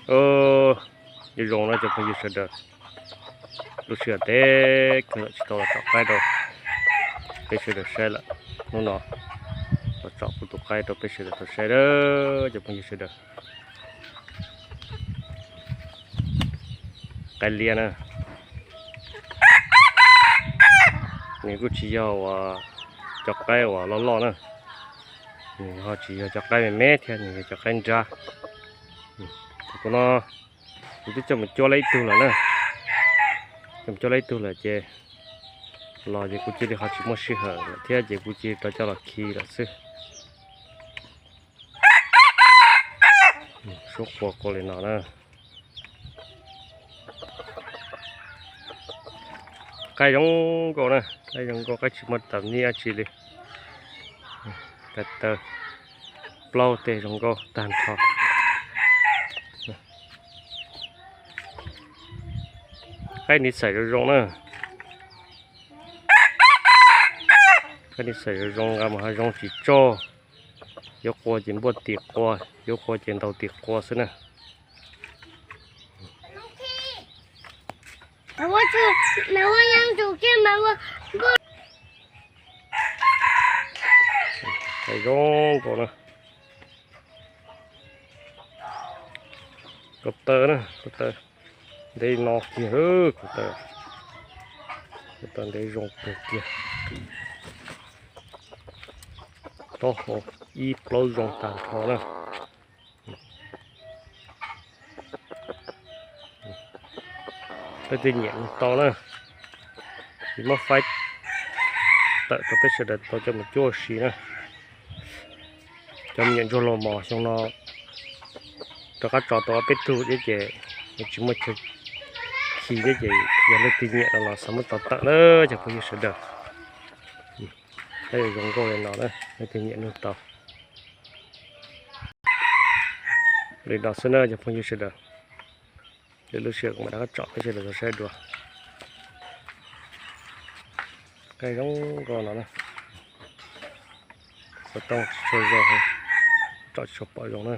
Ub, zoo zoo na cov phooj ywg sawv daws. Lub sij hawm teb kawg los tsis tau los tsom qaib rau peb sawv daws saib lawm. Hnub no los tsom kuv tus qaib rau peb sawv daws tau saib a cov phooj ywg sawv daws. Qaib liab na. Nws kuj tsis yog uas cov qaib uas loj loj na. Nws ho tsis yog cov qaib me me thiab, nws yog cov qaib nrab. Kuv no kuv twb coj mus cuab lawm ib tug lawm na. Coj mus cuab lawm ib tug lawm ces los ces kuv cia li ho tsis muaj sij hawm lawm thiab ces kuv cia li rov coj los khi lawm xwb. Suab qua qua li no na. Qaib zoo nkauj na, qaib zoo nkauj, qaib tsis muaj tam nyiaj dab tsi li. Taw plaub teg zoo nkauj tag nrho. Qaib niv xais zoo zoo na. Qaib niv xais zoo zoo, nqa mus hav zoov tsis tsog. Yuav qua ces npuaj tim qua, yuav qua ces ntaus tim qua xwb na. Zoo nkauj na. Ko taw na, ko taw ntev no kiag, ko taw, ko taw ntev zoo kawg kiag. Taub hau ib plaub zoo tag nrho na. Leej twg nyiam nug tau na, kuv muab faib tawm rau peb sawv daws tau coj mus cuab ua si na. Cov me nyuam ntsuag los mos xyoo no rov qab tso tau ob peb tug thiab ces tsis muaj chaw khi thiab ces yog leej twg nyiam no los xav muab tso tawm na cov phooj ywg sawv daws. Qaib zoo nkauj li no na, leej twg nyiam nug tau. Li no xwb na cov phooj ywg sawv daws. Lwm lub sij hawm kuv mam rov qab tsom peb sawv daws tau saib dua. Qaib zoo nkauj no na. Xov tooj tsis tshua zoo, tsom tsis tshua pom zoo na.